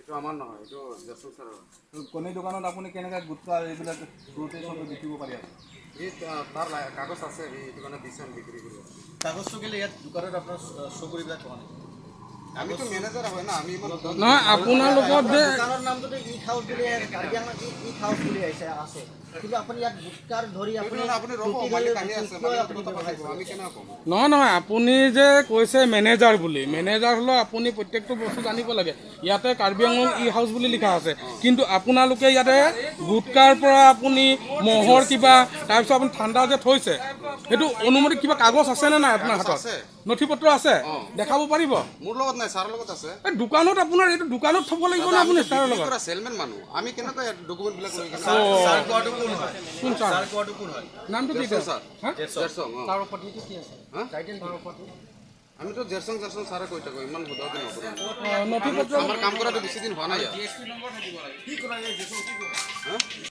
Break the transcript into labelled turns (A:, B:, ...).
A: এইটো আমাৰ নহয়, এইটো জেৰচং ছাৰৰ।
B: কণী দোকানত আপুনি কেনেকৈ গুটখা এইবিলাক ফ্ৰুটি চব বিকিব পাৰি আছে?
A: সি তাৰ কাগজ আছে, সি এইটো কাৰণে দিছে, আমি বিক্ৰী কৰিব।
C: কাগজটো গেলে ইয়াত দোকানত আপোনাৰ শ্ব' কৰি পেলাই থকা নাই।
A: আমিতো মেনেজাৰ হয় না, আমি ইমান
D: নহয়, আপোনালোকৰ যে
E: দোকানৰ নামটোতো ই হাউচ বুলি, কাৰ্বি আংলং ই হাউচ বুলি আহিছে আছে, কিন্তু আপুনি ইয়াত গুটকাৰ ধৰি আপুনি
A: সেইটো আপুনি ৰ'ব,
E: ফ্ৰুটি ধৰি
A: মালিক আহি আছে,
E: কিয়
A: মালিকৰ
E: আপুনি
A: কথা
E: ব্যৱসায়
A: পাতিব,
E: কৰি
A: আমি
E: আছে?
A: কেনেকৈ ক'ম?
D: নহয় নহয়, আপুনি যে কৈছে মেনেজাৰ বুলি, মেনেজাৰ হ'লেও আপুনি প্ৰত্যেকটো বস্তু জানিব লাগে। ইয়াতে কাৰ্বি আংলং ই হাউচ বুলি লিখা আছে, কিন্তু আপোনালোকে ইয়াতে গুটকাৰ পৰা আপুনি ম'হৰ কিবা, তাৰপিছত আপুনি ঠাণ্ডা যে থৈছে, সেইটো অনুমতি কিবা কাগজ আছেনে নাই আপোনাৰ হাতত?
A: আছে।
D: নথি পত্ৰ আছে, দেখাব পাৰিব?
A: মোৰ লগত নাই, ছাৰৰ লগত আছে।
D: এই দোকানত আপোনাৰ এইটো দোকানত থ'ব লাগিব নে আপুনি ছাৰৰ লগত?
A: চেলমেন মানুহ, আমি কেনেকৈ ডকুমেণ্ট বিলাক লৈ কিনে
C: ছাৰ কোৱাটো কোন হয়?
D: কোন ছাৰ?
C: ছাৰ কোৱাটো কোন হয়?
D: নামটো কি?
A: জেৰচং ছাৰ।
D: হা?
A: জেৰচং, অঁ।
E: তাৰ উপাধিটো কি আছে?
A: হা?
E: টাইটেল কি উপাধি?
A: আমিতো জেৰচং জেৰচং ছাৰে কৈ থাকোঁ, ইমান সোধাটো নকৰোঁ।
D: নথি পত্ৰ
A: আমাৰ কাম কৰাটো বেছি দিন হোৱা নাই ইয়াত। হা?